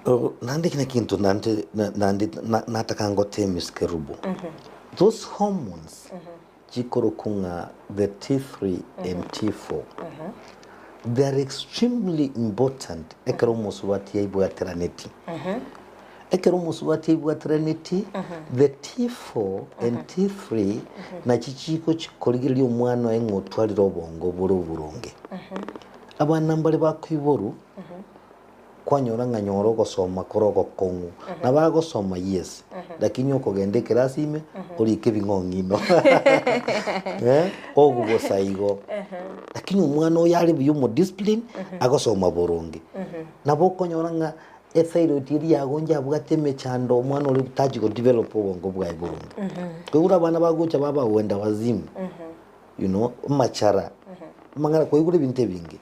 Oh, naende eki nekinto naende na- naende na- nataka ngotebie Miss Kerubo. Those hormones chikorokwa ng'a the T3 and T4 they are extremely important ekero omosubati aibwateraneti. Ekero omosubati aibwateraneti the T4 and T3 nachi chigochi korigereria omwana oye ng'a otwarire obongo bore oboronge. Abana mbare bakoiborwa Kwanyora ng'a nyora ogosoma kore ogokong'u. Nabo agosoma yes, lakini okogenda ekerasi ime orike ebing'ong'ino eh, ogogosa igo. Lakini omwana oyo are buya omodiscipline, agosoma boronge. Nabo okonyora ng'a ethyroid eria yago inche abwate emechando omwana oria tachi godevelop obongo bwaye boronge. Koigure abana bagocha baba wenda wazimu, you know, amachara, amang'ana koigure ebinto ebinge.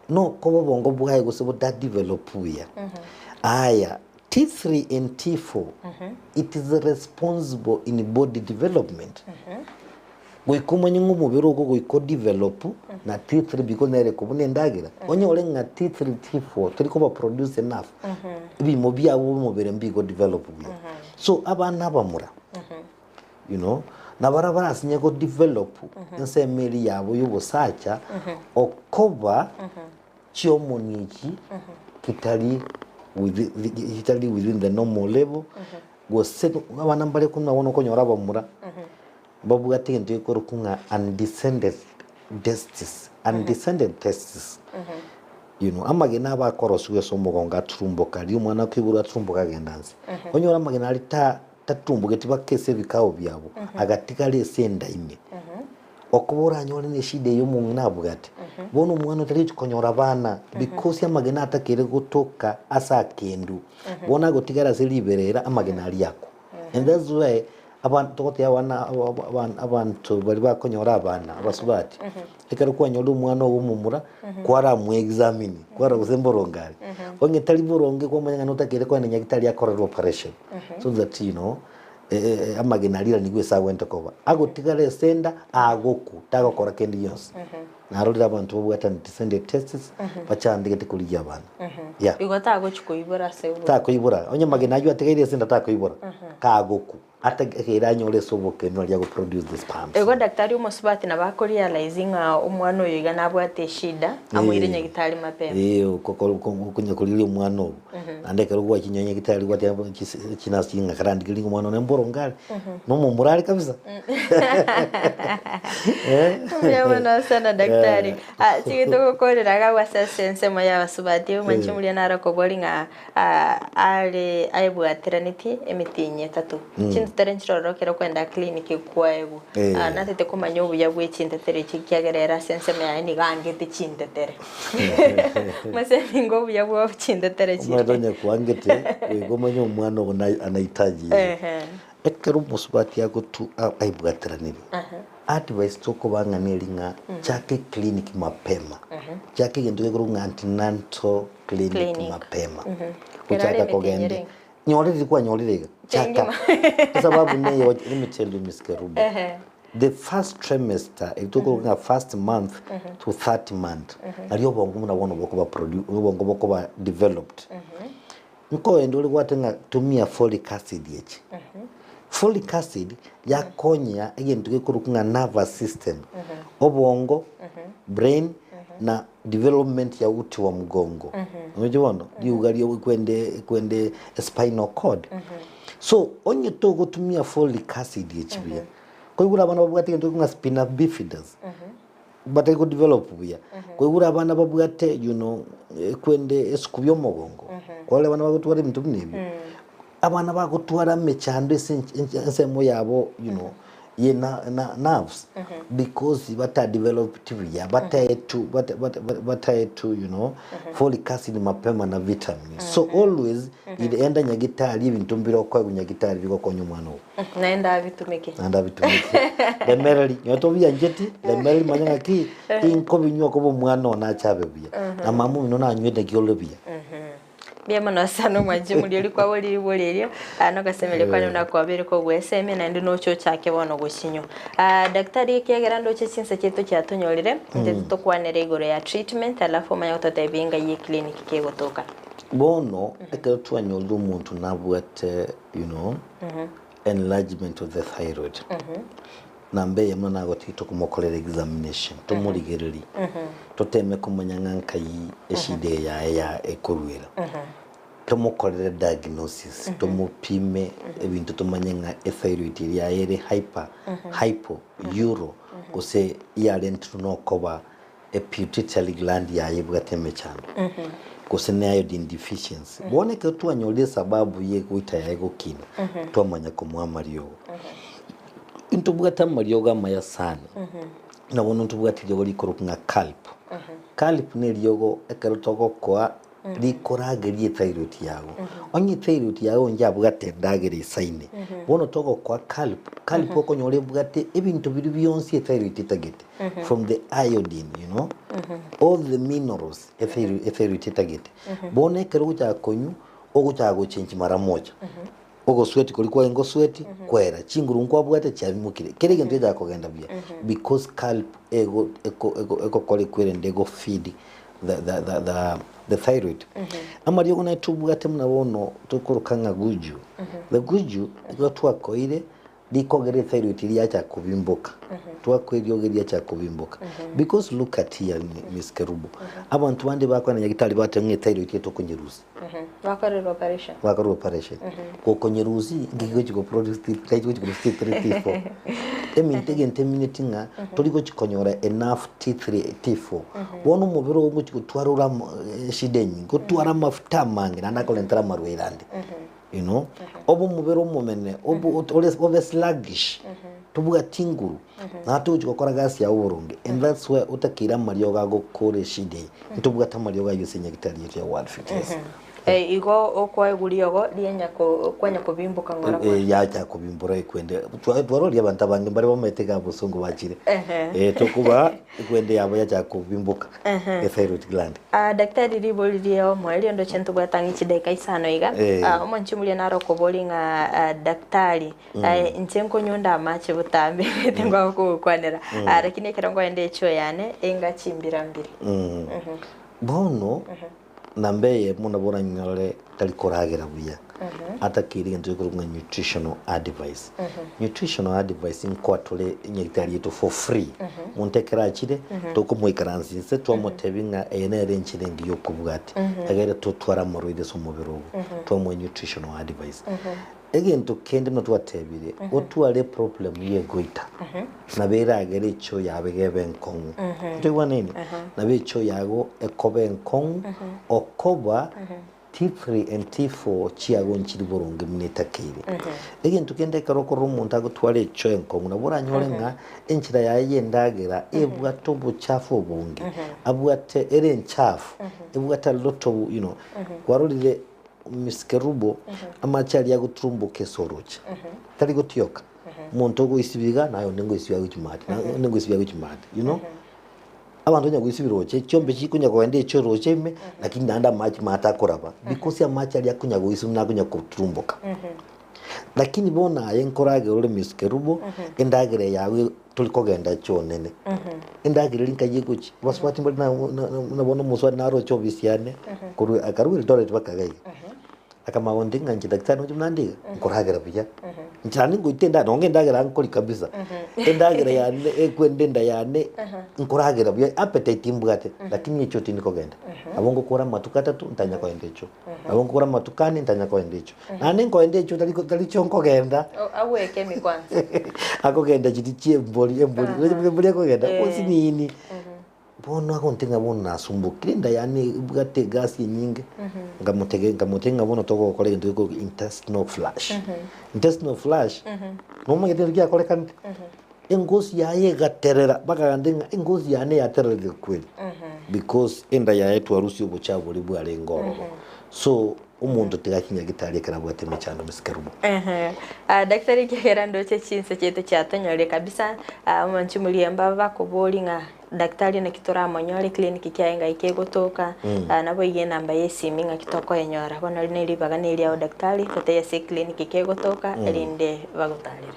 Nokoba obongo bwaye gose botadevelop buya. Aya, T3 and T4, it is responsible in body development. Goika omanye ng'a omobere ogo goika odevelop na T3 because nere ekobuna endagera, onyore ng'a T3, T4 teri koba produce enough, ebimo biabo bia omobere mbigo develop buya. So abana abamura, you know, nabara barasinye go develop ensemo eria yabo y'obosacha okoba chiomoni echi chitari within, chitari within the normal level gose abana mbare buna bono okonyora abamura babwate egento gekorokwa ng'a undescended testis, undescended testis you know, amagena aba akorosiwa ase omogongo aturumboka riria omwana akoiborwa aturumboka agenda nse. Onyore amagena aria ta Tatumbogeti baka ase ebikao biabo, agatigara ase enda ime. Okoba oranyore neshida eye omong'ina abwate, bono omwana otari gochia konyora abana because amagena atakere gotoka ase akendu, bono agotigara ase riberera amagena aria akwa. And that's why aba togotebia abana abanto baria bakonyora abana abasubati, Ekero kwanyorire omwana ogo omomura, kwaramoexamine, kwarora gose mboronge are. Onye tari boronge kwamanya ng'a notakeire kogenda nyagitari akorerwe operation so that you know amagena aria nigo ase agwenerete koba. Agotigara ase enda agokwa, tagokora kende gionsi. Narorire abanto babwate undescended testes bachandegete korigia abana. Yeah. Igo tagochi koibora ase obo. Takoibora, onye amagena aywo atigaire ase enda takoibora, kagokwa. Ategeire anyore ase obokenwa aria agoproduce the sperms. Igo daktari omosubati nabo akorealize ng'a omwana oyo iga nabwate eshida, amoire nyagitari mapema. Ee, okonya korigereria omwana obo. Naende ekero gwachinyoa nyagitari gwateba chinurse ching'a karandike ringa omwana one mboronge are, nomomura are kabisa. Mbuya mono sana daktari. Ah, chige togokorera iga ase ase ensemo ya abasubati, omwanchi omuria naro okobori ng'a Are aebwateranetie emetienyi etato. Chintetere nchirororo ekero okoenda clinic kwaegwa. Natete komanya obuya bwe chintetere echi ekiagera ere ase ensemo yaye nigo angete chintetere. Mosemi obuya bwa chintetere chire. Omanyete onye kwangete goika omanye omwana ogo anahitaji. Ekero omosubati agotu aibwateranire, advice tokoba ng'a neri ng'a chaka eclinic mapema. Chaka egento gekorokwa ng'a antenatal clinic Clinic. mapema. Kero are Gochaka emetienyi kogenda ere enga. nyorire kwanyorire iga chaka Engima. esababu neye let me tell you Miss Kerubo Ehe. the first trimester eri tokoroka ng'a first month to third month nario obongo buna bono bokoba produ obongo bokoba developed. Nkoenda ore gwate ng'a tumia folic acid echi. Folic acid yakonya egento gekorokwa ng'a nervous system, obongo, brain na development ya uti wa mgongo. Oroche bono? Riuga ria kwende kwende spinal cord. So onye togotumia folic acid echi buya, koigure abana babwate egento gekorokwa ng'a spina bifidus, batari godevelop buya, koigure abana babwate you know kwende esukuru ya omogongo, kwarora abana bagotwara ebinto buna ebio, abana bagotwara emechando ase ensemo yabo you know. ye na na nerves because batadevelopeti buya, bataetwe bata bata bataetwe you know folic acid mapema na vitamin. So always enda nyagitari ebinto mbire okoegwa nyagitari bigokonya omwana ogo. Naende abitumeke. Naende abitumeke. Remereri, nyowe tobiancheti, remereri manya ng'aki, tinkobinywa koba omwana one ache abe buya. Na mama omino nanywete naki ore buya. Mbuya mono sana omwanche moriori kwabo riibori erio, ah, nogosemeria kwane buna kwabeire kogwesemia naende noche ochake bono gochinywa. Ah, daktari ekiagera ndoche chinsa chiaito chiatonyorire, intwe tokwanere igoro ya treatment alafu omanye gototebia engai ye clinic kegotoka. Bono ekero twanyorire omonto nabwate you know, enlargement of the thyroid, namba eyemo nagotiga tokomokorera examination, tomorigererie, toteme komanya ng'a nkai eshida eye yaye ya ekoruera. Tomokorere diagnosis, tomopime ebinto tomanye ng'a ethyroid eria yaye ere hyper, hypo, euro, gose yarentirwe nokoba e pituitary gland yaye ebwate emechando, gose ne iodine deficiency. Bono ekero twanyorire esababu ye egoita yaye gokina, twamanya komoa amariogo. Intobwate amariogo amaya sana, na bono ntobwate eriogo rikorokwa ng'a calp. Calp na eriogo ekero togokoa rikorageria ethyroid yago. Onye ethyroid yago njabwate endagera esaine, bono togokoa calp, calp okonyora ebwate ebinto biria bionsi ethyroid etagete, from the iodine you know, all the minerals ethyroid ethyroid etagete. Bono ekero ogochaka konywa, ogochaka gochengi mara moja. Ogosweti koria kwarenge gosweti kwera, chinguru nkwabwate chiabimokire, kera egento gechaka kogenda buya because calp ego eko ego egokora ekwerende ego feed the the the the the thyroid. Amariogo naye tobwate buna bono tokoroka ng'a guju, the guju igo twakoire rikogera ethyroid eria yachaka kobimboka, twakoa eriogo eria yachaka kobimboka because look at here Miss Kerubo, abanto bande bakoenda nyagetari bateba ng'a ethyroid eye tokonyerusia. Bakorerwa operation. Bakorerwa operation. Gokonyerusia nki gochi go produce T tari gochi korusia T3 T4. Eminto egento emineti ng'a tori gochi konyora enough T3 T4. Bono omobere ogo ngochi gotwara ore amo eshida enyinge, otware amafuta amange naende akorentera amarwaire ande. You know, obe omobere omomene, obe ore obe sluggish, tobwati nguru, na togochi gokora gasi yago boronge. And that's why otakeire amariogo agokora eshida eye. Ntobwate amariogo ayio ase enyagitari yetu ya World Fitness. Eh, igo okoegwa riogo rianya ko kwanya kobimboka ng'ora ng'ora. Eh, yacha kobimbora ekwende Twa- twaroria abanto abange mbare bamaete iga abosongo bachire Ehe. Eh, tokoba ekwende yabo yacha kobimboka ethyroid gland Ah, daktari ribori ria omoerio ndoche ntobwate ang'e chidaeka isano iga. Eh. Ah, omonche moria nare okoboria ng'a ah, daktari eh, inche nkonywa amache botambe tingoa kogokwanera. Ah, lakini ekero nkoenda echoo yane enga chimbira mbiri. Bono namba eyemo nabo oranyore tari koragera buya atakeire egento gekorokwa ng'a nutritional advice. Nutritional advice nkoa tore enyagitari yaito for free. Monto ekero achire tokomoikaransa inse twamotebia ng'a eye nere enchera engiya okobwatia egere totware amarwaire ase omobere ogo twamoa nutritional advice. Egento kende buna twatebire otware eproblem ya egoita nabo eragere echoo yago egebe enkong'u ntoigwanaine? Nabo echoo yago ekoba enkong'u okoba T3 and T4 chiago nchiri boronge buna etakeire. Egento kende ekero okorora omonto agotwara echoo enkong'u nabo oranyore ng'a enchera yaye y'endagera ebwate obochafu obonge, abwate ere enchafu, ebwate a lot of you know, kwarorire Miss Kerubo amache aria agoturumboka ase oroche, tari gotioka, omonto ogoisibia iga naye onde ngoisibia agochia maate, naye onde ngoisibia agochia maate, you know. Abanto onye goisibia roche, chiombe chikonya kogenda echi oroche ime, lakini naende amache maate akoraba, because amache aria akonya goisibwa buna akonya koturumboka. Lakini bono aye nkoragera ore Miss Kerubo, endagera yago tori kogenda chionene, endagera eria nkai egochia, abasubati mbare na na na bono omosubati naroche ofisi yane, korwa akarwa Eldoret mpaka iga iga. Akamanya gontebia ng'a inche daktari noche buna nde iga, nkoragera buya. Inche naende ngoita endagera, nonye endagera nkoria kabisa, endagera yane ekwenda enda yane, nkoragera buya, appetite mbwate, lakini echoo tindi kogenda. Nabo ngokora amatuko atato ntanya kogenda echoo, nabo ngokora amatuko ane ntanya kogenda echoo. Naende nkoenda echoo tari tari choo nkogenda. Agwekemi kwanza. Akogenda chiria chia embori, embori, embori ekogenda, osinini. Bono agontebia ng'a bono nasumbokire enda yane ebwate egasi enyinge, nkamotege nkamotebia ng'a bono togokora egento gekorokwa intestinal flush. Intestinal flush, nomanyete naki giakorekanete? Engosi yaye egaterera mpaka agantebia ng'a engosi yane yatererire kweli, because enda yaye twarusia obochafu boria bwarenge ororo. So, omonto tiga akinye gitari ekero abwate emechando mesikerubo. Ehe. Ah, daktari ekiagera ndoche chinsa chiaito chiatonyorire kabisa, ah, omonche moriemba aba bakoboria ng'a daktari naki toramonyore clinic kiaye ng'ai kegotoka, ah, naboigo enamba ya esimi ng'aki tokoenyora. Bono rinde ribaga na eriao daktari, totebie ase eclinic kegotoka, erinde bagotarere.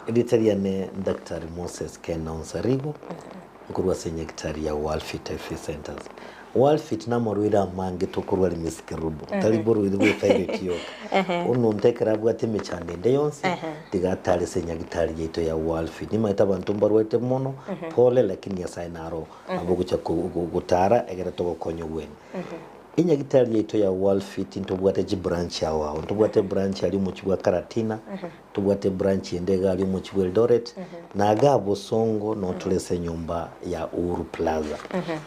Erieta riane Daktari Moses Ken Onsarigo, nkorwa ase enyagitari ya Worldfit Health Centers. Worldfit namarwaire amange tokorwaria Miss Kerubo, tari borwaire bwe thyroid yoka. Omonto ekero abwate emechando ende yonsi, tiga atare ase enyagitari yaito ya Worldfit. Nimanyete abanto mbarwarete mono, pole lakini Nyasaye naro agocha gotara egere togokonya obwene. Enyagitari yaito ya Worldfit ntobwate chibranch ao ao, ntobwate ebranch aria omochie bwa Karatina, Tobwate ebranch ende iga aria omochie bwa Eldoret, na igaa Bosongo noo tore ase enyomba ya Uhuru Plaza.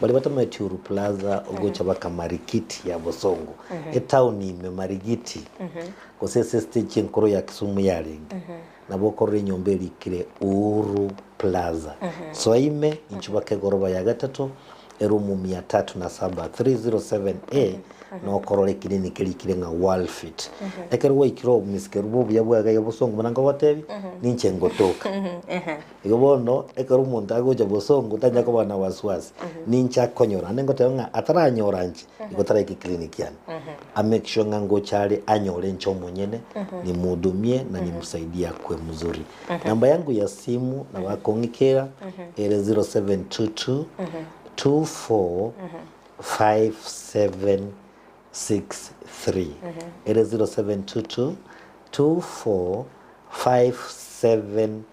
Baria batamanyeti Uhuru Plaza ogocha baka Marikiti ya Bosongo, etown ime Marigiti, gose ase estage enkoro ya Kisumu yarenge, nabo okorora enyomba erikire Uhuru Plaza. Soa ime, inchuo baka egoroba ya gatato, Erumu mia tatu na saba, 307A, nokorora ekirini kerikire ng'a Worldfit. Ekero gwaikire obomisike bwa obuya bwa iga bosongo buna nkogotebia, ninche ngotoka. Igo bono, ekero omonto agocha bosongo tanya koba na wasiwasi, ninche akonyora. Naende ngoteba ng'a ataranyora inche, igo taraika eclinic yane. A make sure ng'a ngocha are anyore inche omonyene, nimhudumie na nimsaidie akwe mzuri. Namba yangu ya simu nabo akong'ikera ere 0722 24 5763 ere 0722 24 5763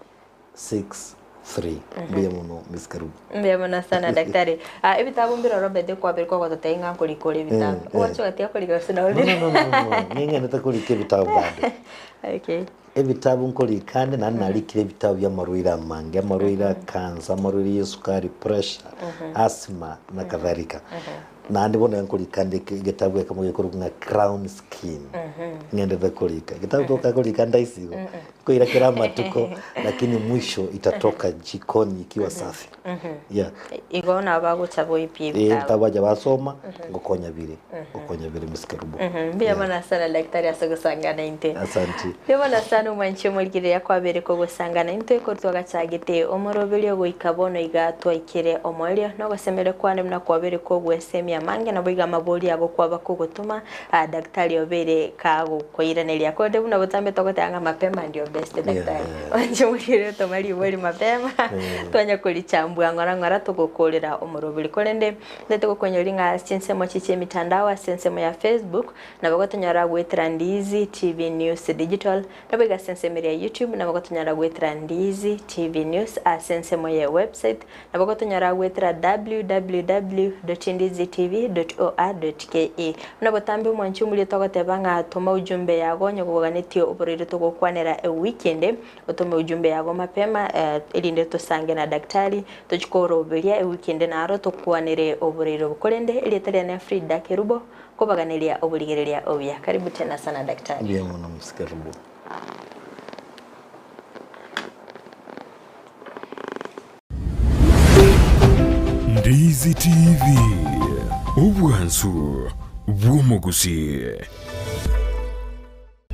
mbuya mono Miss Kerubo. Mbuya mono sana daktari. Ah, ebitabu mbire Robert kwabire kwagototebia ng'a nkorika ore ebitabu. Ogocha ogatiga korika gose No, no, no, no, no. Ning'endete korika ebitabu bado. Okay. Ebitabu nkorika ande, naende narikire ebitabu bi'amarwaire amange, amarwaire a cancer, amarwaire y'esukari, pressure, asthma na kadhalika. Naende bono nkorika ande egetabu ekemo gekorokwa ng'a crown skin, ng'endete korika. Egetabu toka korika ndaisi igo, nkoira kera amatuko lakini mwisho itatoka jikoni ikiwa safi. Yeah. Igo nabo bagocha boipia Eh, ebitabu. ebitabu bacha basoma, ngokonya bire, ngokonya bire Miss Kerubo. Mbuya Yeah. mono sana daktari ase ogosangana intwe. Asanti. Mbuya mono sana omwanchi omorigereria kwabere kogosangana intwe korwa twagachagete omoroberio goika bono iga twaikire omoerio nogosemeria kwane buna kwabere kogwesemia amange nabo iga amaborio ago kwaba kogotoma ah, daktari obeire kagokoiraneria korende buna botambe togoteba ng'a mapema ndio best daktari Yeah. Omwanchi omorigereria otoma ribori mapema twanya korichambua ng'ora ng'ora togokorera omoroberi korende Ntete gokonyori ng'a ase chinsemo echi chi'emitandao ase ensemo ya Facebook, nabo gotonyora goetera Ndizi TV News Digital, naboigo ase ensemo eria ya YouTube nabo gotonyora goetera Ndizi TV News ase ensemo ye website nabo gotonyora goetera www.ndizitv.or.ke. Buna botambe omwanchi omoria togoteba ng'a toma ujumbe yago onye goganetie oborwaire togokwanera ewiki ende, Otome ujumbe yago mapema, erinde tosange na daktari, tochie koroberia ewiki ende naro tokwanere oborwaire obo. Korende erieta riane Frida Kerubo, nkobaganeria oborigereria obuya. Karibu tena sana daktari. Mbuya mono Miss Kerubo. Ndizi TV, obwansu bw'omogusii.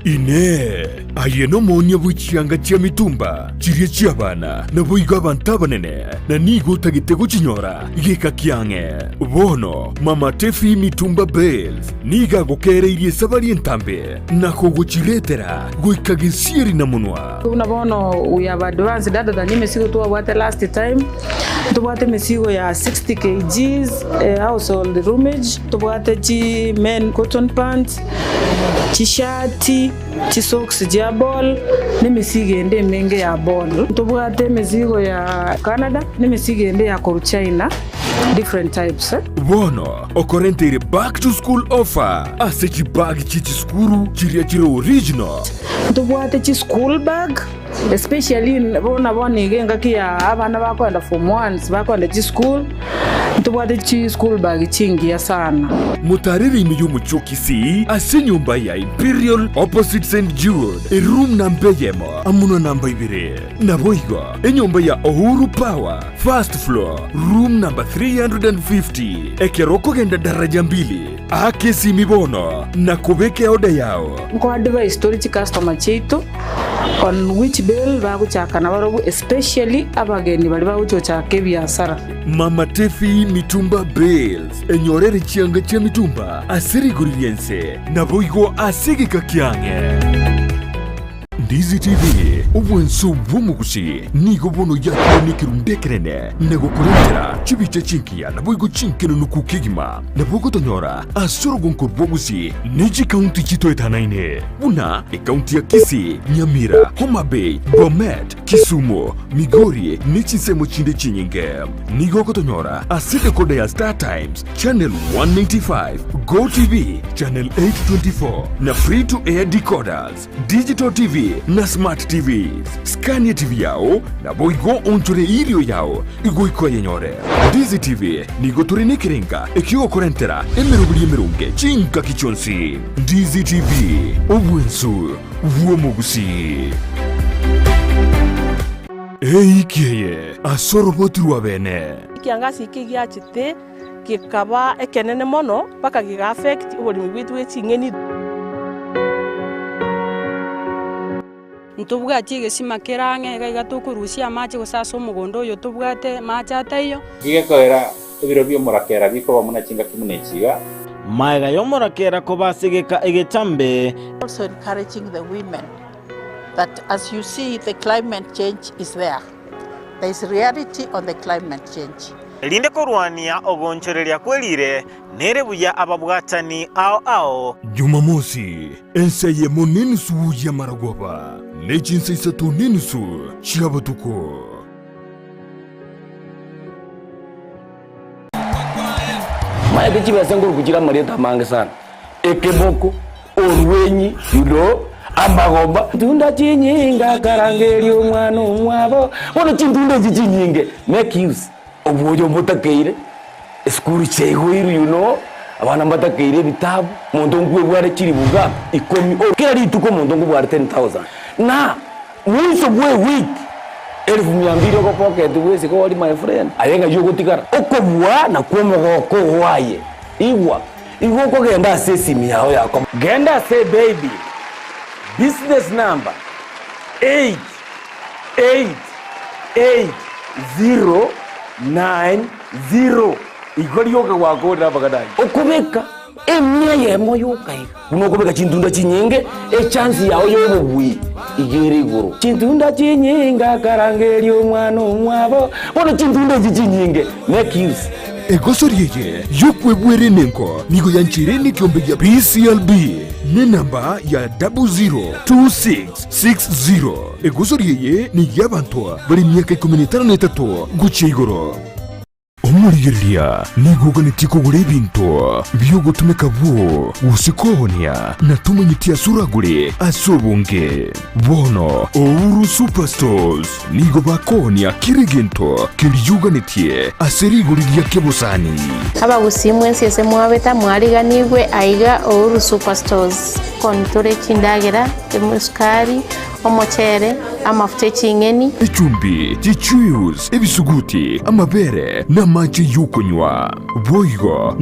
Inee! Aye nomoonia bwe chianga chia mitumba, chiria chi'abana, naboigo abanto abanene, na nigo otagete gochinyora geka kiang'e? Bono Mama Tefi Mitumba Bales nigo agokeereirie esabari entambe na kogochiretera goika gesieri na monwa. Buna bono we have advanced other than emesigo twabwate last time, ntobwate emesigo ya 60 kgs household rummage, ntobwate chi men cotton pants, chishati, chisocks chia ball, na emesigo ende emenge ya ball. Ntobwate emesigo ya Canada, na emesigo ende ya korwa China. Different types. Bono okorenteire back to school offer ase chibag chie chisukuru chiria chire original. Ntobwate chi school bag especially buna bono iga engaki ya abana bakoenda form ones bakoenda chisukuru ntobwate chi school bag chingiya sana. Motarere ime y'omochie o Kisii ase enyomba ya Imperial opposite St Jude, eroom namba eyemo amo na namba ibere. Naboigo enyomba ya Uhuru Power, first floor, room number 350. Ekero okogenda daraja mbili, aka esimi bono na kobeka eoda yao. Nko advise tore chicustomer chiaito on which bale bagochaka nabarobwo especially abageni baria bagocha gochaka ebiasara. Mama Tefi Mitumba Bales, enyorere chianga chia mitumba ase rigori ri'ense, naboigo ase egeka kiang'e. Ndizi TV, obwanso bw'omogusi, nigo bono yakire nekerundu ekenene na gokorentera chibicha chingiya naboigo chinkenenuku kegima. Nabo ogotonyora ase orogonko rw'obogusi ne chikaunti chitoetanaine buna ekaunti ya Kisii, Nyamira, Homa Bay, Bomet, Kisumu, Migori ne chinsemo chinde chinyinge. Nigo ogotonyora ase decoder ya Star Times, Channel 195, GoTv, Channel 824 na Free to Air decoders. Digital TV na Smart TVs. Skania TV yao naboigo onchore irio yao igoika oyenyore. Ndizi TV nigo tore nekerenga ekiogokorentera emeroberi emeronge chingaki chionsi. Ndizi TV, obwensu bw'omogusii. Eiki eye ase oroboti rwa bene. Ekiangasi eke giachete gekaba ekenene mono mpaka gega affect oboremi bwaito bwe ching'eni. Ntobwati egesima kere ang'e iga iga tokorusia amache gose ase omogondo oyo tobwate amache ataiyo. Gekoera ebiro bi'omorakera bikoba buna chingaki buna echi iga. Magega y'omorakera koba ase egeka egetambe. Also encouraging the women that as you see the climate change is there. There is reality on the climate change. Erinde korwania ogoonchoreria kwe riire, nere buya ababwatani ao ao. Jumamosi, ensa eyemo nenusu y'amaragoba, ne chinsa isato nenusu chi'abotuko. Maete chibesa nkoruku chire amarieta amange sana, ekeboko, orwenyi, you know, amagoba. Tunda chinyinge akarangeria omwana omwabo, bono chintunda echi chinyinge make use obwoyo mbotakeire, esukuru chiaigoirwe you know, abana mbatakeire ebitabu, monto nkwebware chiribu ngapi? Ikomi, kera rituko omonto nkobware 10,000 na mwiso bwa ewiki Elfu mia mbili ogopocket bwesike ori my friend aye ng'ai ogotigara okobua nakwo omogoko oo aye igwa igo okogenda ase esimi yao yako genda ase baby business number 8 8 8 0 9 0 igo rioka gwakorire amang'ana ayio okobeka Emia eyemo yoka iga. Buna okobeka chintunda chinyinge, echansi yao y'obobui iga ere igoro. Chintunda chinyinge akarangeria omwana omwabo, bono chintunda echi chinyinge, make use. Egosori eye y'okwebwera enengo nigo yancheire nekiombe gia BCLB nenamba ya 002660. Egosori eye ney'abanto bare emiaka ikomi na etano na etato gochia igoro. Omorigereria nigo oganetie kogora ebinto bi'ogotumeka bwoo gose koonia, na tomanyeti ase oragore ase obonge. Bono Ouru Superstores nigo bakoonia kera egento keria oganetie ase rigori ria kebosani. Abagusii mwensi ase mwabeta mwariganigwe aiga Ouru Superstores. Kooni tore chindagera, esukari, Omochere, amafuta e ching'eni. Echumbi, chichuius, ebisuguti, amabere, na amache y'okonywa. Boigo.